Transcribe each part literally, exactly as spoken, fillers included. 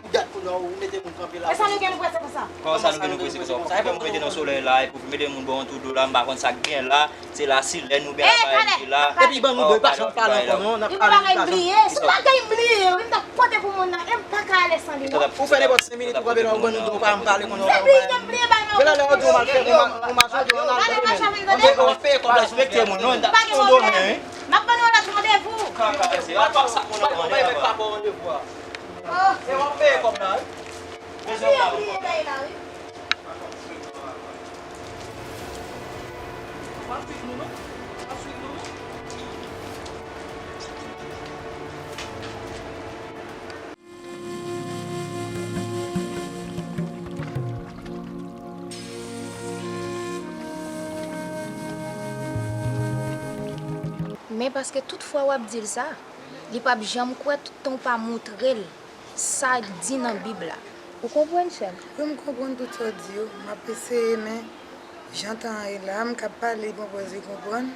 Ou gad kounye a, ou mete moun kanpe la. E sa nou gen nou prese konsa? Kòman sa nou gen nou prese konsa? Sa fè m mete nan solèy la, epi w mete moun bò yon tou dlo la, m pa konn sa k gen la. Se la silèn oubyen la pa envite la. Epi ban nou dlo, pa janm pale ankò non, n ap pale. Li pa gen bliye, se bagay m bliye, wi, m t ap pote pou moun nan, e m pa ka ale san li non. Ou fè nenpòt senk minit ou kanpe la, ou ban nou dlo, ou pa janm pale konnen w pa bliye, m bliye bay nan. Genlè lè yo di w mal fè, ou mal, ou mal fè, ou mal fè. Ou pa respekte moun non, m pa gen pwoblèm. M ap ban nou yon lòt randevou. Kaka, se pa sa moun nan randevou a. Se w ap peye kòb la, wi. Bliye, bliye bay la, wi. Men paske tout fwa w ap di l sa, li p ap janm kwè toutan w pa montre l sa k di nan Bib la. Ou konprann, chè m? Wi, m konprann tout sa w di yo. M ap eseye, men jan tan an ye la, m ka pale, li pran pòz li konprann.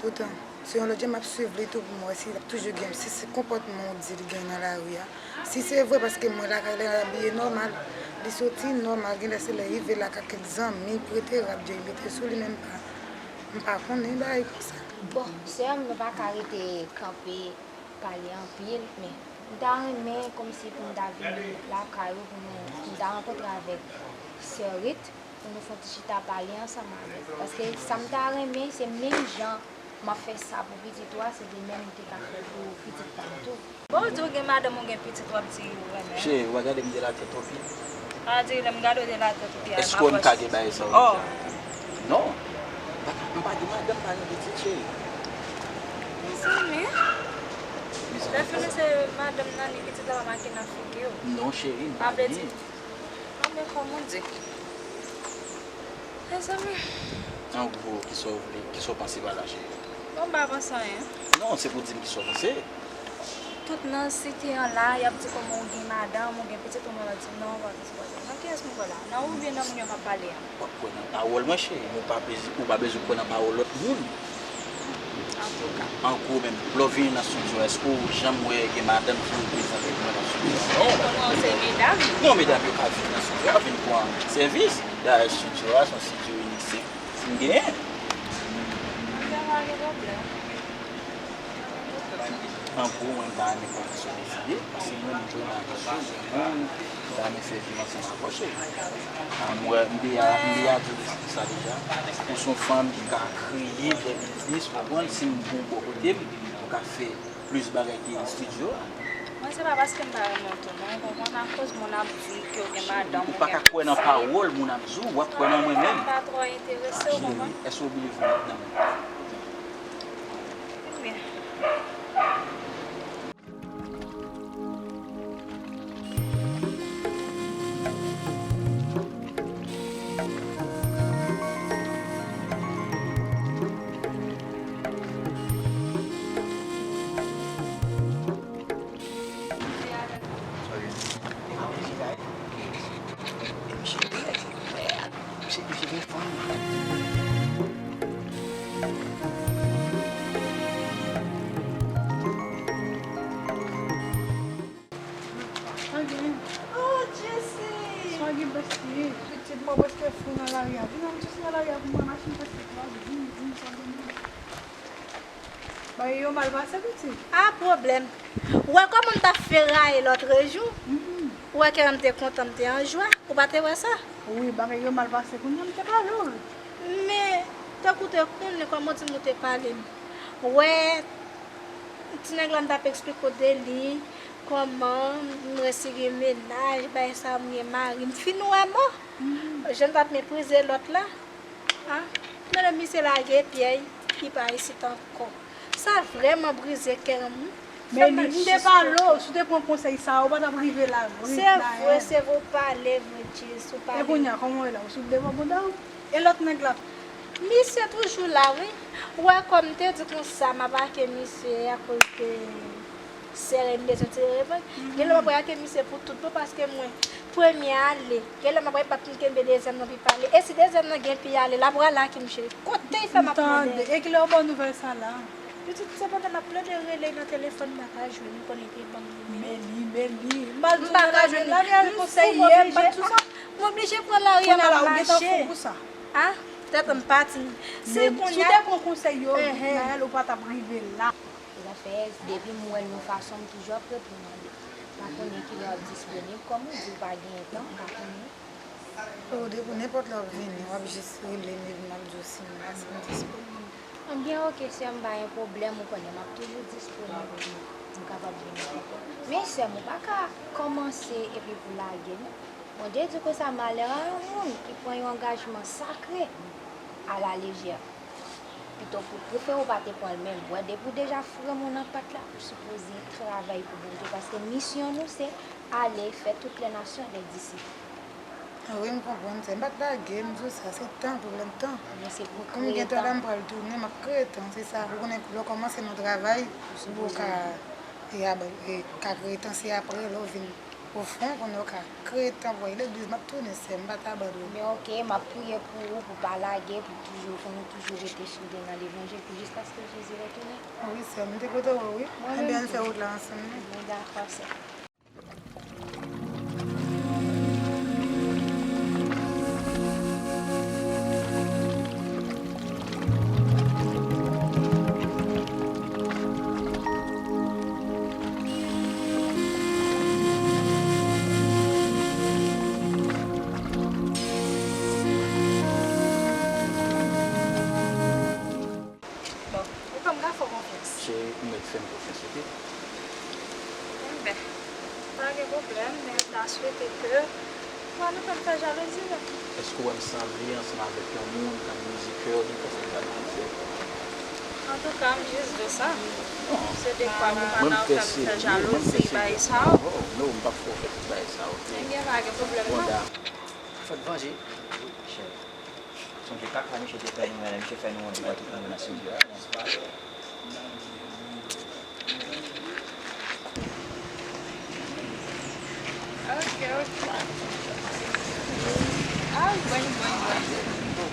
Toutan, se yon lòt jan, m ap swiv li tou pou m wè si l ap toujou gen, si se konpòtman w di l gen nan lari a. Si se vre, paske m wè lakay la, l abiye nòmal. Li soti nòmal, genlè se lè rive lakay kèk zanmi, prete rad yo, li mete sou li, men m pa, m pa konnen bagay konsa. Bon, sè m, nou pa ka rete kanpe pale anpil, men m ta renmen kòmsi pou m ta vin lakay ou, pou nou, pou m ta rankontre avèk sè Rit, pou nou fè yon ti chita pale ansanm avèk. Paske sa m ta renmen, se menm jan m ap fè sa pou pitit ou a, se de menm ou te ka fè pou pitit pa m tou. Bon, ou di w gen madanm, ou gen pitit, w ap di ou renmen. Cheri, ou pa gade m de latèt o pye? A di lè m gade w de latèt o pye a, m ap wè. Èske w ka gen bagay sa w di a? Non. M pa ka, m pa gen madanm, m pa gen pitit, cheri. Mezanmi. Mezanmi. Lè fini se madanm nan ni pitit la pa make nan figi w. Non, cheri, m pa gen. Sa vle di, anben, kòm ou di. Mezanmi. An gwo, kisa w vle, kisa w panse pa la, cheri? Bon, m pa panse anyen. Non, se pou di m kisa w panse. Tout nan site an la, y ap di kòman ou gen madanm, ou gen pitit, ou menm w ap di non, ou pa gen. Nan kiyès m kwè la? Nan ou oubyen nan moun yo k ap pale a? W ap kwè nan pawòl mwen, cheri, men ou pa bezwen, ou pa bezwen kwè nan pawòl lòt moun. Antouka. An gwo menm, lè w vini nan estidyo a, èske w janm wè gen madanm ki reprezante mwen nan estidyo a? Non. Konnen w se medam. Non, medam yo ka vin nan estidyo a, vin pran sèvis. Dayè estidyo a, se yon estidyo inik, si m genyen. Medam pa gen pwoblèm. An gwo, mwen, m ta renmen konnen sa w deside, paske mwen, m kwè nan kesyon de moun, m ta renmen fè vi m ansanm avè w, cheri. A, m wè, m deja, m deja di w sa deja. Ou se yon fanm ki ka kreye de biznis, ou konprann, si m gen w bò kote m, ou ka fè plis bagay ke estidyo a. Mwen, se pa paske m pa renmen w tou, non, ou konprann, akoz moun ap di ke w gen madanm, ou gen pitit. Ou pa ka kwè nan pawòl moun ap di w, w ap kwè nan mwen menm. Sa pa twò enterese w, ou konprann? Cheri, èske w bliye vin nan men m? Ebyen. Sa gen? Oh, Jesse! Sa gen, bèsti? Pitit mwen prèske fou nan lari a. Vin, ann soti nan lari a pou mwen, machin prèske kraze. Vin, vin, sa gen. Bagay yo mal pase, pitit. A, pwoblèm. Ou wè kòman m t ap feraye lòtrejou? Mhm. Ou wè kè m te kontan, m te an jwa. Ou pa te wè sa? Wi, bagay yo mal pase. Kounye a m te pale w. Men, tankou te konnen kòman w di m ou te pale m. Ou wè, ti nèg la m t ap eksplike w de li, kòman m resi gen mennaj, bagay sa m gen mari, m fin wè mò. Mhm. Jan m t ap meprize lòt la. A, men lè misye lage pyè, li pa isit ankò. Sa vrèman brize kè m, wi. Men li, m te pale w, si w te pran konsèy sa a, ou pa t ap rive la, wi. Se vre, se vre, ou pale vre, Jess, ou pale. E kounye a, kòman w ye la? Ou sou devwa bouda w? E lòt nèg la? Misye toujou la, wi. Ou wè, kòm m te di konsa, m ap ake misye akoz de sere m bezwen tire revanj. Mhm. Genlè m ap reyake misye pou tout bon paske mwen, premye ale. Genlè m ap reyake, m ap kenbe dezyèm nan pi pale. E si dezyèm nan gen pi ale, l ap rale ak misye. Kote l fè m ap mande? Tande, e kilè w ba w nouvèl sa la? Pitit, se pandan m ap plede rele nan telefòn, m pa ka jwenn li, konnen te ban m nimewo. Meli, Meli, m pa ka jwenn li. Lari a vin fou, m oblije, m oblije pran lari a, m ap mache. A, tèt m pati. Se kounye a. Si w te pran konsèy yo, Naël, ou pa t ap rive la. Zafè, depi m wè l yon fason, m toujou ap reponn anlè. Pa konnen kilè w ap disponib, kòm ou di w pa genyen tan, m pa konnen. Ou depi nenpòt lè w ap vini, w ap jis rele m epi m ap di w si m la, si m disponib. Ebyen, oke, sè m, pa gen pwoblèm, ou konnen m ap toujou disponib pou m kapab vini ankò. Men sè m, ou pa ka kòmanse epi pou lage, non. Bondye di konsa, malè a yon moun ki pran yon angajman sakre alalejè. Pito pou prefere w pa te pran l menm. Wè, depi w deja foure men w nan pat la, ou sipoze travay pou Bondye, paske misyon nou se ale fè tout lè nasyon dè disip. Wi, m konprann sa. M pa t lage, m di w sa, se tan, pwoblèm tan. Kòm m gen tan la, m pral tounen, m ap kreye tan, se sa. Ou konnen, lè w kòmanse nan travay, ou ka, e, aba- e, ka kreye tan, se apre, lè w vin o fon, konnen w ka kreye tan pou w al legliz, m ap tounen, sè m, m pa t abandone. Men oke, m ap priye pou ou, pou w pa lage, pou toujou, pou nou toujou rete soude nan levanjil, pou jiskaske Jezi retounen. Wi, sè m, m te kontan wè w, wi. Ebyen, ann fè wout la ansanm, non. Ebyen, dakò, sè. Bon, ou konn m ka fè w konfyans. Cheri, ou mèt fè m konfyans, oke? Enben, pa gen pwoblèm, men m ta swete ke nou pa fè m fè jalouzi, non. Èske w wè m sanble ansanm avèk yon moun nan mizikè, ou gen konsèy sa pou m fè? Antouka, m jis di w sa. Non. Se de kwa pou pa nan fè m fè jalouzi, bagay sa yo. Oh, non, m p ap fè w fè tout bagay sa yo, oke? Ebyen, pa gen pwoblèm, non. Fò n vanje. Wi, cheri. Sonje kaka misye te fè nou, men misye fè nou yon bagay tout moun nan sezi a. Ok, ok. Ay, bòy, bòy, bòy.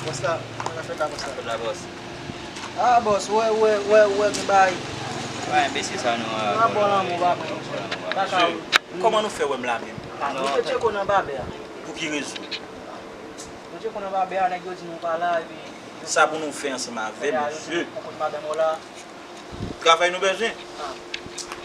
Bòs la, kòman n ap fè la, bòs la? Fè la, bòs. Ah, bòs, wè, wè, wè, wè, gen bagay. Wè, enbesil sa, nou, nou ap bon lanmou, pa mwen. Kaka, wi. Kòman nou fè wè m la menm? Ah, nou te tcheke w nan babè a. Pou ki rezon? Bondye konnen babè a, nèg yo di nou pa la, epi sa pou nou fè ansanm avè m, mesye. Pou kont madanm ou la. Travay nou bezwen. Ah.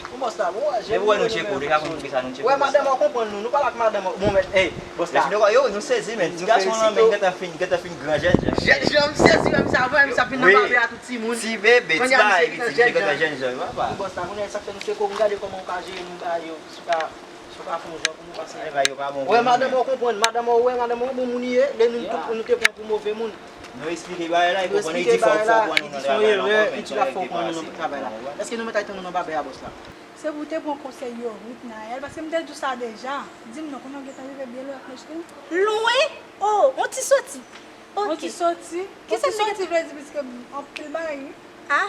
Bon, bòs la, bon, wè, depi wè nou tcheke w, deja konn poukisa nou tcheke w. Wè, madanm ou konprann nou, nou pale ak madanm ou. Bon, men, ey, bòs la. Yo, nou sezi, men ti gason lan, men gentan fin, gentan fin gran jèn jan. Jèn jan, m sezi, menm sa, vre, menm sa, vin nan babè a tout timoun. Ti bebe, ti bagay, piti, gentan jèn jan, papa. Bon, bòs la, kounye a, sa k fè nou tcheke w, gade kòman w ka jere nou bagay yo, si w ka Si w ka fè yon jan pou nou pase. Bagay yo pa bon pou nou, men. Wè, madanm ou konprann, madanm ou wè, madanm ou bon moun li ye, lè nou, nou te pran pou move moun. Nou eksplike bagay la, li konprann, li di fò, fò pran nou nan travay la ankò, men se yon erè ki pase. Èske nou mèt al tann nou nan babè a, bòs la? Se pou w te pran konsèy yo, wi, Naël, paske m te di w sa deja. Di m non, kounye a w gentan rive byen lwen ak mesye w? Lwen? Oh, on ti soti. Ok. On ti soti? On ti soti vle di piske anpil bagay, wi. Ah.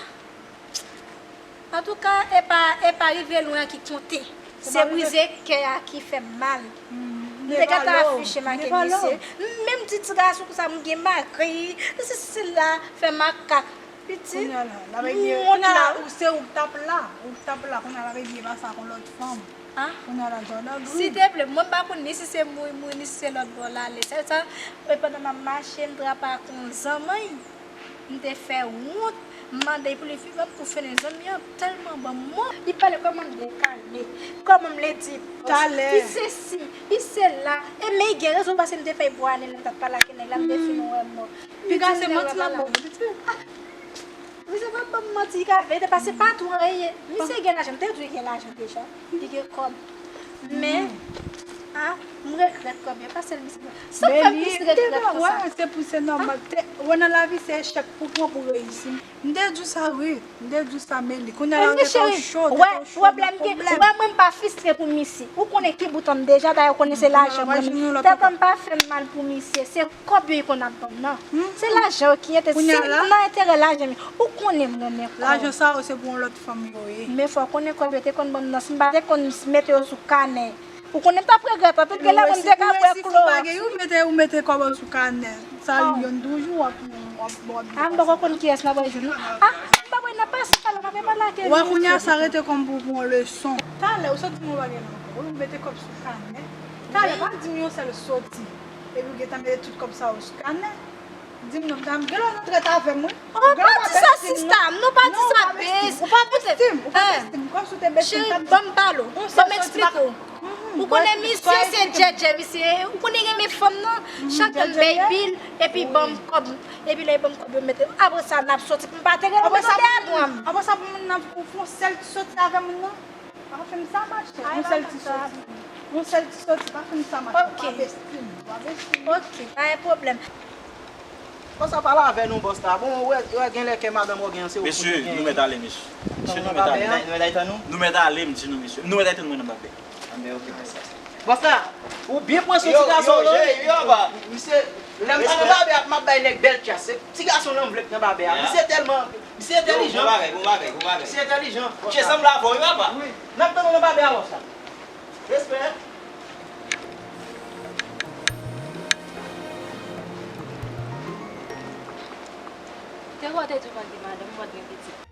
Antouka, e pa, e pa rive lwen an ki konte. Se brize kè a ki fè m mal. M te gentan afiche m ak misye. M menm di ti gason konsa, m gen mari. Se sila fè makak. Pitit, m wont la. Ou se ou k t ap la. Ou k t ap la. Kounye a l ap epi pase ak yon lòt fanm. Ah. Kounye a l ap jwe nan gri. Silteple, mwen m pa konn ni si se mouri mouri, ni si se lòt bò l ale. Se sa, e pandan m ap mache, m trape ak yon zanmann. M te fè wont, m mande pou li vin ban m pou fennen. Zanmi an tèlman ban m mò, li pale kòman m dekale, kòman m ledi, li sesi, li sela. E men li gen rezon paske m te fè l bwale lè m t ap pale ak nèg la, m te fin wè mò. Piga se manti l ap ba w, pitit. Ah, misye p ap ban m manti, li ka verite paske pa tou anyen. Misye gen lajan, m te di w li gen lajan deja, li gen kòb. Men, ah, m regrèt kòb yo, pa sèl misye. Sa k fè m plis regrèt konsa. Se pou se nòmal. Te, wè nan lavi se echèk pou pran pou reyisi. M te di w sa wi. M te di w sa, Meli. Kounye a la ou te tò cho, ou te tò cho, pwoblèm gen. Wè mwen m pa fistre pou misye. Ou konnen ki bout an m deja, dayè ou konnen se lajan mwen. Tèt an m pa fè m mal pou misye. Se kòb yo li konn ap ban m nan. Se lajan yo ki enterese. Si m nan enterè lajan m, ou konnen m renmen kòb. Lajan sa yo se pou yon lòt fanm yo ye. Men fò w konnen kòb yo te konn ban m nan, si m pa te konn mete yo sou kanè. Ou konnen m t ap regrèt anpil, genlè mwen m te ka bwè klowòks. Ou mete, ou mete kòb ou sou kanè. Sa li yonn toujou w ap Ah, m poko konn kiyès n ap pral jwenn non. Ah, m pa wè n ap pase talè, n ap pale ak Elise. Wè, kounye a sa rete kòm pou, pou yon leson. Talè, ou sot di m ou pa gen lajan. Ou mete kòb sou kanè. Talè, pa di m yon sèl soti. Epi ou gentan mete tout kòb sa yo sou kanè. Di m non, dam, gen lè w nan trèt avè m, wi. Oh, pa di sa, sista m, non, pa di sa, bes. Ou pa vestim, ou pa vestim. Kòm si w te vestim, cheri, ban m pale w, ban m eksplike w. Ou konnen misye se djèdjè, misye, ou konnen renmen fanm nan, chak tan l bay bil, epi ban m kòb, epi lè l ban m kòb, yo mete, apre sa, n ap soti, m pa te rele w mande adan. Apre sa, pou moun nan, pou fè yon sèl ti soti avè moun nan. Pa fè m sa, ma chè. Yon sèl ti soti. Yon sèl ti soti, pa fè m sa, ma chè. Ok. Pa vestim, pa vestim. Ok, pa gen pwoblèm. Konsa pale avè nou, bòs la. Bon, ou wè, ou wè gen lè kè madanm ou gen, se ou ki gen. Mesye, nou mèt ale, mesye. Mesye, nou mèt ale. Nou mèt ale, tann nou? Nou mèt ale, m di nou, mesye. Nou mèt ale tann mwen nan babè. Anben, ok, bòs la. Bòs la, ou byen pran sou ti gason, non? Yo, yo, yo, yo, ba. Misye, lè m pa nan babè a, m ap bay nèg bèl tyas. Se ti gason lan m vle k nan babè a. Misye tèlman Misye entèlijan. Bon bagay, bon bagay, bon bagay. Misye entèlijan. Misye sanble avè w, wi, papa. Wi. N ap tann ou nan babè a, bòs la. Respè. Te wè w te di w pa t gen madanm, ou pa t gen pitit.